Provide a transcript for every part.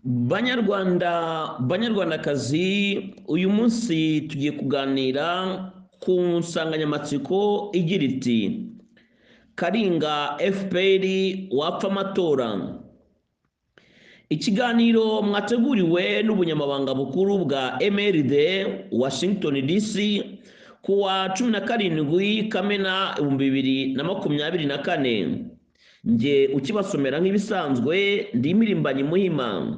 Banyarwanda, banyarwandakazi, uyu munsi tugiye kuganira ku nsanganyamatsiko igira iti: Karinga FPR wapfa amatora. Ikiganiro mwateguriwe n'ubunyamabanga bukuru bwa MRD, Washington DC, kuwa 17 Kamena 2024. Nge ukibasomera nk'ibisanzwe ndi Impirimbanyi Muhima.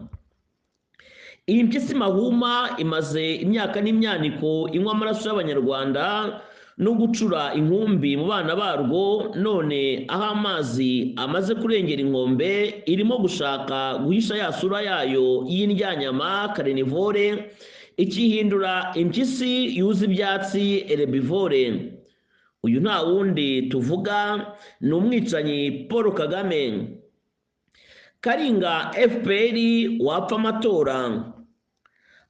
Iyi mpyisi mahuma imaze imyaka n'imyaniko inywa amaraso y'Abanyarwanda no gucura inkumbi mu bana barwo, none aho amazi amaze kurengera inkombe irimo gushaka guhisha ya sura yayo y'indyanyama carnivore, ikihindura impyisi yuza ibyatsi herbivore. Uyu nta wundi tuvuga, ni umwicanyi Paul Kagame. Karinga FPR wapfa amatora.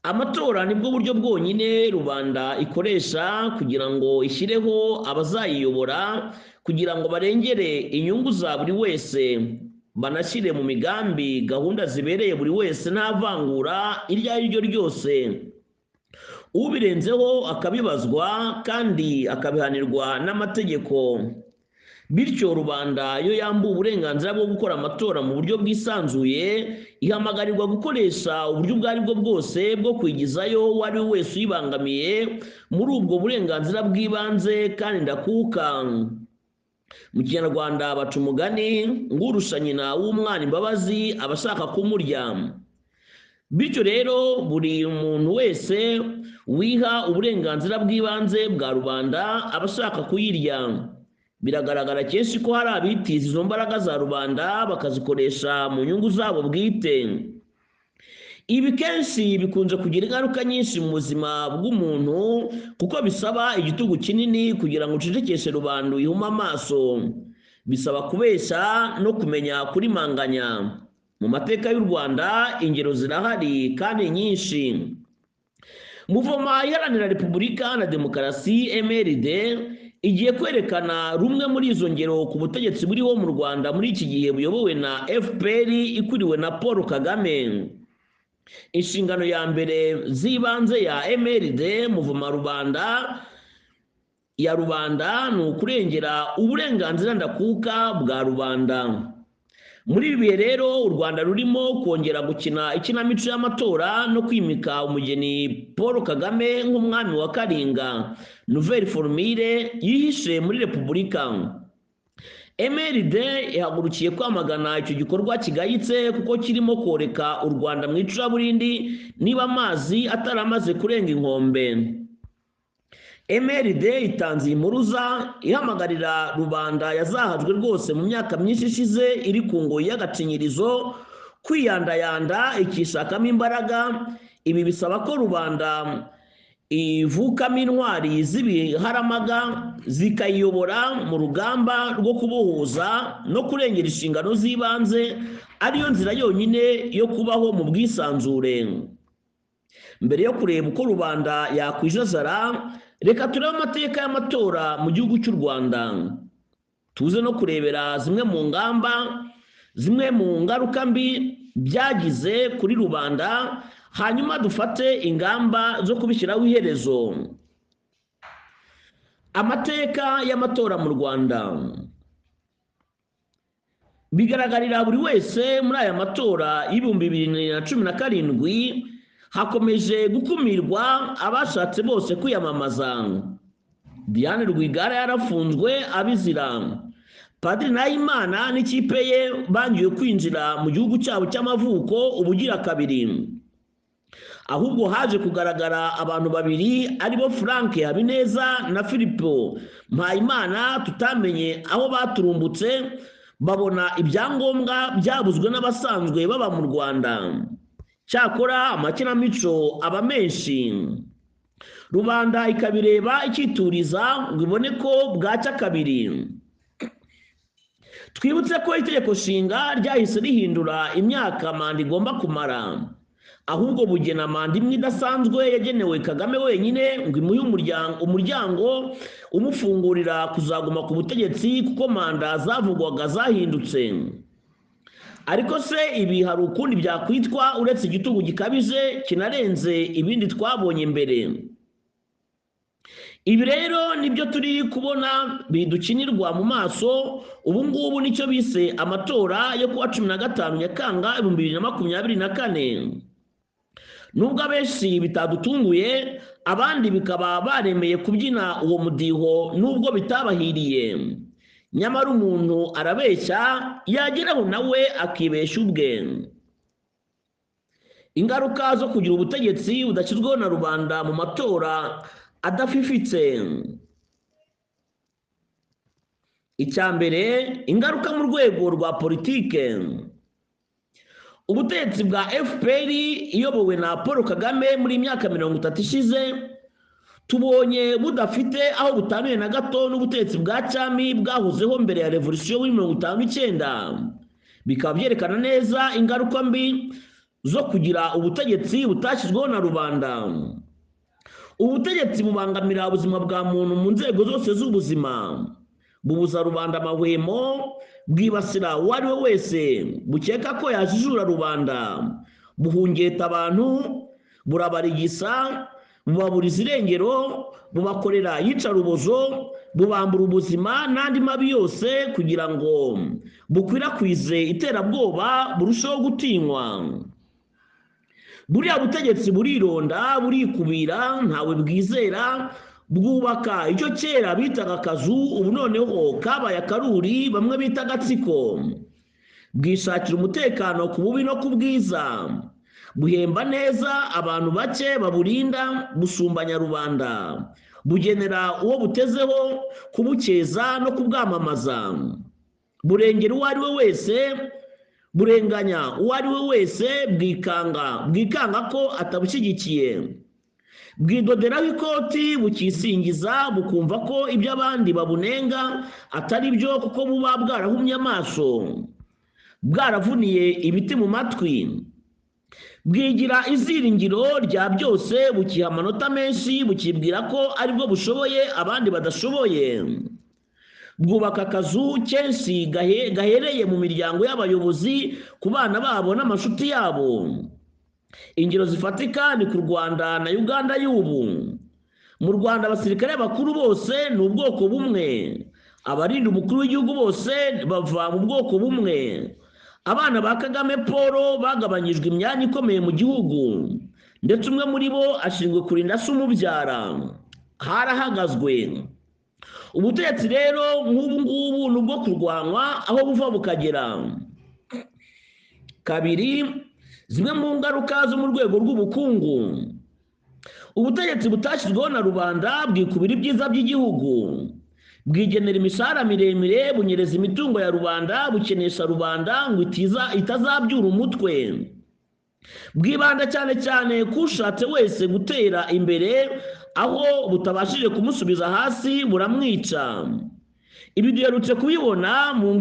Amatora nibwo buryo bwonyine rubanda ikoresha kugira ngo ishyireho abazayiyobora, kugira ngo barengere inyungu za buri wese, banashyire mu migambi gahunda zibereye buri wese nta vangura iryo ari ryo ryose. Ubirenzeho akabibazwa kandi akabihanirwa n'amategeko. Bityo rubanda iyo yambuwe uburenganzira bwo gukora amatora mu buryo bwisanzuye, ihamagarirwa gukoresha uburyo ubwo ari bwo bwose bwo kwigizayo uwo ari we wese uyibangamiye muri ubwo burenganzira bw'ibanze kandi ndakuka. Mu Kinyarwanda baca umugani ngo urusha nyina w'umwana imbabazi aba ashaka kumurya. Bityo rero buri muntu wese wiha uburenganzira bw'ibanze bwa rubanda aba ashaka kuyirya. Biragaragara kenshi ko hari abitiza izo mbaraga za rubanda bakazikoresha mu nyungu zabo bwite. Ibi kenshi bikunze kugira ingaruka nyinshi mu buzima bw'umuntu, kuko bisaba igitugu kinini kugira ngo ucecekeshe rubanda uyihume amaso. Bisaba kubeshya no kumenya kurimanganya. Mu mateka y'u Rwanda ingero zirahari kandi nyinshi. Muvoma Iharanira Repubulika na Demokarasi MRD igiye kwerekana rumwe muri izo ngero ku butegetsi buriho mu Rwanda muri iki gihe buyobowe na FPR ikuriwe na Paul Kagame. Inshingano ya mbere z'ibanze ya MRD Muvoma Rubanda ya rubanda ni ukurengera uburenganzira ndakuka bwa rubanda. Muri ibi bihe rero u Rwanda rurimo kongera gukina ikinamico y'amatora no kwimika umugeni Paul Kagame nk'umwami wa Karinga, nouvelle formule yihishe muri Repubulika. MRD ihagurukiye kwamagana icyo gikorwa kigayitse, kuko kirimo koreka u Rwanda mu icuraburindi niba amazi ataramaze kurenga inkombe. MRD itanze impuruza ihamagarira rubanda yazahajwe rwose mu myaka myinshi ishize iri ku ngoyi y'agacinyirizo kwiyandayanda ikishakamo imbaraga. Ibi bisaba ko rubanda ivukamo intwari z'ibiharamaga zikayiyobora mu rugamba rwo kubohoza no kurengera inshingano z'ibanze, ariyo nzira yonyine yo kubaho mu bwisanzure. Mbere yo kureba uko rubanda yakwijajara, reka turebe amateka y'amatora mu gihugu cy'u Rwanda, tuze no kurebera zimwe mu ngamba, zimwe mu ngaruka mbi byagize kuri rubanda, hanyuma dufate ingamba zo kubishyiraho iherezo. Amateka y'amatora mu Rwanda bigaragarira buri wese. Muri aya matora y'2017 hakomeje gukumirwa abashatse bose kwiyamamaza. Diane Rwigara yarafunzwe abizira. Padiri Nahimana n'ikipe ye bangiwe kwinjira mu gihugu cyabo cy'amavuko ubugira kabiri. Ahubwo haje kugaragara abantu babiri aribo Frank Habineza na Philippe Mpayimana, tutamenye aho baturumbutse, babona ibyangombwa byabuzwe n'abasanzwe baba mu Rwanda. Cyakora amakinamico aba menshi, rubanda ikabireba ikituriza ngo ibone ko bwacya kabiri. Twibutse ko itegeko nshinga ryahise rihindura imyaka manda igomba kumara, ahubwo bugena manda imwe idasanzwe yagenewe Kagame wenyine ngo imuhe umuryango umufungurira kuzaguma ku butegetsi, kuko manda zavugwaga zahindutse. Ariko se ibi hari ukundi byakwitwa uretse igitugu gikabije kinarenze ibindi twabonye mbere? Ibi rero nibyo turi kubona bidukinirwa mu maso ubu ngubu, nicyo bise amatora yo kuwa 15 Nyakanga 2024. Nubwo abenshi bitadutunguye, abandi bikaba baremeye kubyina uwo mudiho nubwo bitabahiriye. Nyamara umuntu arabeshya yageraho nawe akibeshya ubwe. Ingaruka zo kugira ubutegetsi budashyizweho na rubanda mu matora adafifitse. Icya mbere, ingaruka mu rwego rwa politike. Ubutegetsi bwa FPR iyobowe na Paul Kagame muri myaka 30 ishize tubonye budafite aho butaniye na gato n'ubutegetsi bwa cyami bwahozeho mbere ya revolution muri 59. Bikaba byerekana neza ingaruka mbi zo kugira ubutegetsi butashyizweho na rubanda. Ubutegetsi bubangamira ubuzima bwa muntu mu nzego zose z'ubuzima, bubuza rubanda amahwemo, bwibasira uwo ari we wese bukeka ko yajijura rubanda, buhungeta abantu, burabarigisa, bubaburiza irengero, bubakorera iyicarubozo, bubambura ubuzima n'andi mabi yose kugira ngo bukwirakwize iterabwoba burusheho gutinywa. Buriya butegetsi burironda, burikubira, ntawe bwizera, bwubaka icyo kera bitaga akazu, ubu noneho kabaye akaruri bamwe bita agatsiko. Bwishakira umutekano ku bubi no ku bwiza, buhemba neza abantu bake baburinda, busumbanya rubanda, bugenera uwo butezeho kubukeza no kubwamamaza, burengera uwo ari we wese, burenganya uwo ari we wese, bwikanga ko atabushyigikiye, bwidoderaho ikoti, bukisingiza, bukumva ko ibyo abandi babunenga atari byo kuko buba bwarahumye amaso, bwaravuniye ibiti mu matwi. Bwigira iziringiro rya byose, bukiha amanota menshi, bukibwira ko aribwo bushoboye abandi badashoboye. Bwubaka akazu kenshi gahereye mu miryango y'abayobozi, ku bana babo n'amashuti yabo. Ingero zifatika ni ku Rwanda na Uganda y'ubu. Mu Rwanda abasirikare bakuru bose ni ubwoko bumwe, abarinda umukuru w'igihugu bose bava mu bwoko bumwe. Abana ba Kagame Paul bagabanyijwe imyanya ikomeye mu gihugu, ndetse umwe muri bo ashinzwe kurinda se umubyara. Harahagazwe. Ubutegetsi rero nk'ubu ngubu ni ubwo kurwanywa aho buva bukagera. Kabiri, zimwe mu ngaruka zo mu rwego rw'ubukungu. Ubutegetsi butashyizweho na rubanda bwikubira ibyiza by'igihugu, bwigenera imishahara miremire, bunyereza imitungo ya rubanda, bukenesha rubanda ngo itazabyura umutwe. Bwibanda cyane cyane kushatse wese gutera imbere, aho butabashije kumusubiza hasi buramwica. Ibi duherutse kubibona mu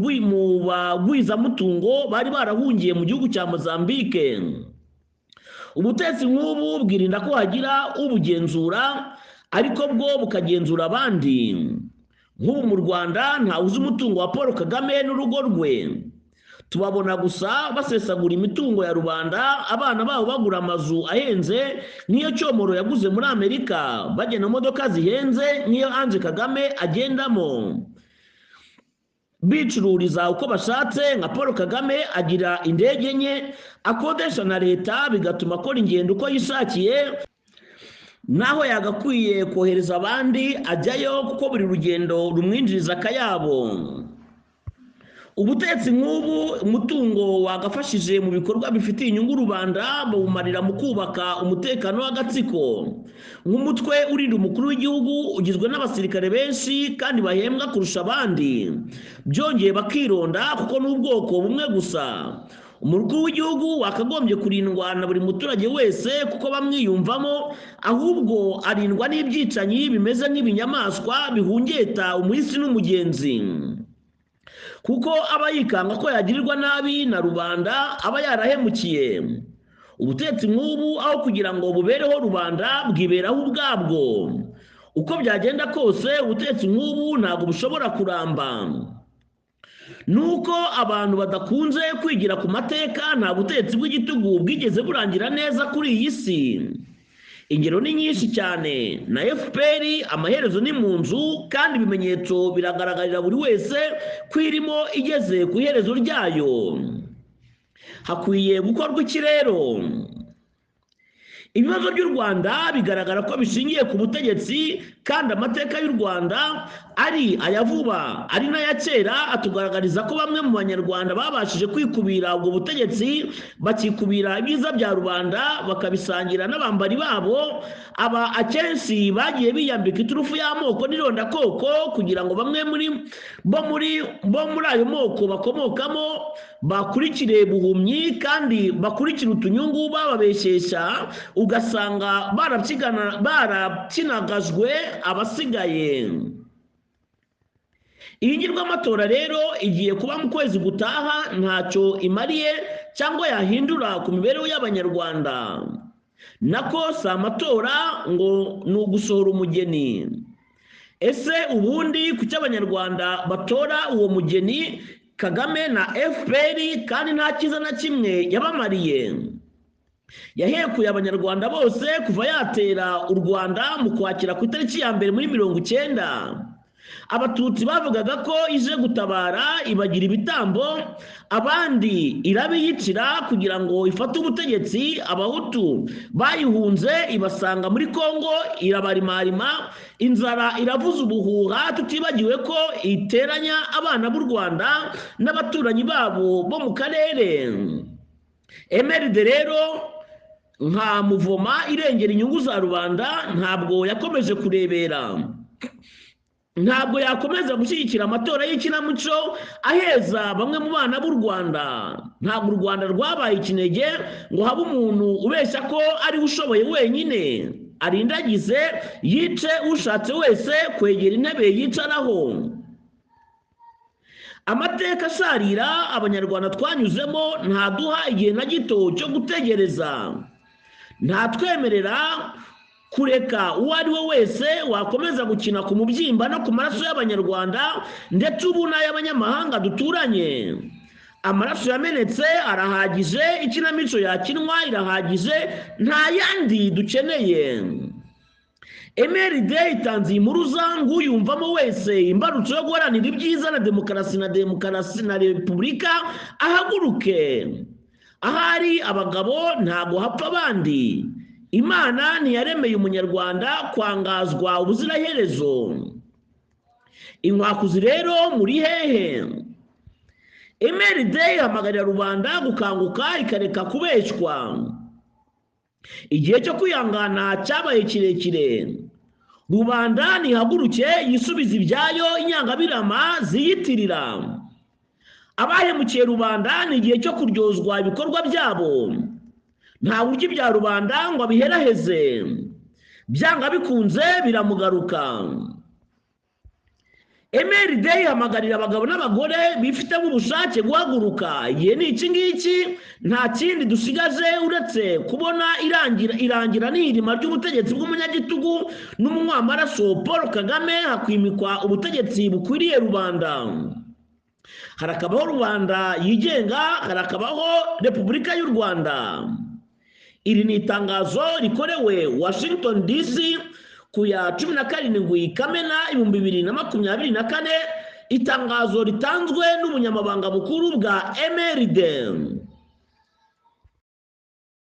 bagwizamutungo bari barahungiye mu gihugu cya Mozambique. Ubutegetsi nk'ubu bwirinda ko hagira ubugenzura, ariko bwo bukagenzura abandi. Nk'ubu mu Rwanda ntawe uzi umutungo wa Paul Kagame n'urugo rwe. Tubabona gusa basesagura imitungo ya rubanda, abana babo bagura amazu ahenze nk'iyo Cyomoro yaguze muri Amerika, bagenda mu modoka zihenze nk'iyo Ange Kagame agendamo, bicururiza uko bashatse nka Paul Kagame agira indege enye akodesha na leta, bigatuma akora ingendo uko yishakiye, naho yagakwiye kohereza abandi ajyayo kuko buri rugendo rumwinjiriza akayabo. Ubutegetsi nk'ubu umutungo wagafashije mu bikorwa bifitiye inyungu rubanda bawumarira mu kubaka umutekano w'agatsiko. Nk'umutwe urinda umukuru w'igihugu ugizwe n'abasirikare benshi kandi bahembwa kurusha abandi, byongeye bakironda kuko n'ubwoko bumwe gusa. Umukuru w'igihugu wakagombye kurindwa na buri muturage wese kuko bamwiyumvamo, ahubwo arindwa n'ibyicanyi bimeze nk'ibinyamaswa bihungeta umuhisi n'umugenzi, kuko aba yikanga ko yagirirwa nabi na rubanda aba yarahemukiye. Ubutegetsi nk'ubu aho kugira ngo bubereho rubanda bwiberaho ubwabwo. Uko byagenda kose ubutegetsi nk'ubu ntabwo bushobora kuramba. Nuko abantu badakunze kwigira ku mateka, nta butegetsi bw'igitugu bwigeze burangira neza kuri iyi si. Ingero ni nyinshi cyane, na FPR amaherezo ni mu nzu, kandi ibimenyetso biragaragarira buri wese ko irimo igeze ku iherezo ryayo. Hakwiye gukorwa iki rero? Ibibazo by'u Rwanda bigaragara ko bishingiye ku butegetsi, kandi amateka y'u Rwanda ari aya vuba ari n'aya kera atugaragariza ko bamwe mu banyarwanda babashije kwikubira ubwo butegetsi, bakikubira ibyiza bya rubanda bakabisangira n'abambari babo. Aba akenshi bagiye biyambika iturufu y'amoko n'irondakoko kugira ngo bamwe muri bo muri ayo moko bakomokamo bakurikire buhumyi kandi bakurikire utunyungu bababeshyeshya, ugasanga barabyinagajwe abasigaye. Iyi ngirwamatora rero igiye kuba mu kwezi gutaha ntacyo imariye cyangwa yahindura ku mibereho y'abanyarwanda. Nako si amatora ngo ni ugusohora umugeni. Ese ubundi kuki abanyarwanda batora uwo mugeni Kagame na FPR kandi nta cyiza na kimwe yabamariye? Yahekuye abanyarwanda bose kuva yatera u Rwanda mu kwakira ku itariki ya 1 muri 90. Abatutsi bavugaga ko ije gutabara ibagira ibitambo, abandi irabiyicira kugira ngo ifate ubutegetsi. Abahutu bayihunze ibasanga muri Kongo irabarimarima, inzara iravuza ubuhuha, tutibagiwe ko iteranya abana b'u Rwanda n'abaturanyi babo bo mu karere. MRD rero nka muvoma irengera inyungu za rubanda ntabwo yakomeje kurebera, ntabwo yakomeza gushyigikira amatora y'ikinamico aheza bamwe mu bana b'u Rwanda. Ntabwo u Rwanda rwabaye ikinege ngo habe umuntu ubeshya ko ari ushoboye wenyine, arindagize yice ushatse wese kwegera intebe yicaraho. Amateka asharira abanyarwanda twanyuzemo ntaduha igihe na gito cyo gutegereza, ntatwemerera kureka uwo ari we wese wakomeza gukina ku mubyimba no ku maraso y'abanyarwanda ndetse ubu n'ay'abanyamahanga duturanye. Amaraso yamenetse arahagije, ikinamico yakinwa irahagije, nta yandi dukeneye. MRD itanze impuruza nguyumvamo wese imbarutso yo guharanira ibyiza na demokarasi na repubulika ahaguruke. Ahari abagabo ntago hapfa abandi. Imana ntiyaremeye umunyarwanda kwangazwa ubuziraherezo. Inkwakuzi rero muri hehe? MRD ihamagarira rubanda gukanguka ikareka kubeshywa. Igihe cyo kwihangana cyabaye kirekire. Rubanda ntihaguruke yisubize ibyayo inyangabirama ziyitirira. Abahemukiye rubanda ni igihe cyo kuryozwa ibikorwa byabo. Nta buryo ibya rubanda ngo abiheraheze, byanga bikunze biramugaruka. MRD ihamagarira abagabo n'abagore bifitemo ubushake guhaguruka. Igihe ni iki ngiki, nta kindi dusigaje uretse kubona irangira n'ihirima ry'ubutegetsi bw'umunyagitugu n'umunywamaraso Paul Kagame, hakwimikwa ubutegetsi bukwiriye rubanda. Harakabaho rubanda yigenga, harakabaho Repubulika y'u Rwanda. Iri ni itangazo rikorewe Washington DC ku ya 17 Kamena 2024, itangazo ritanzwe n'ubunyamabanga bukuru bwa MRD.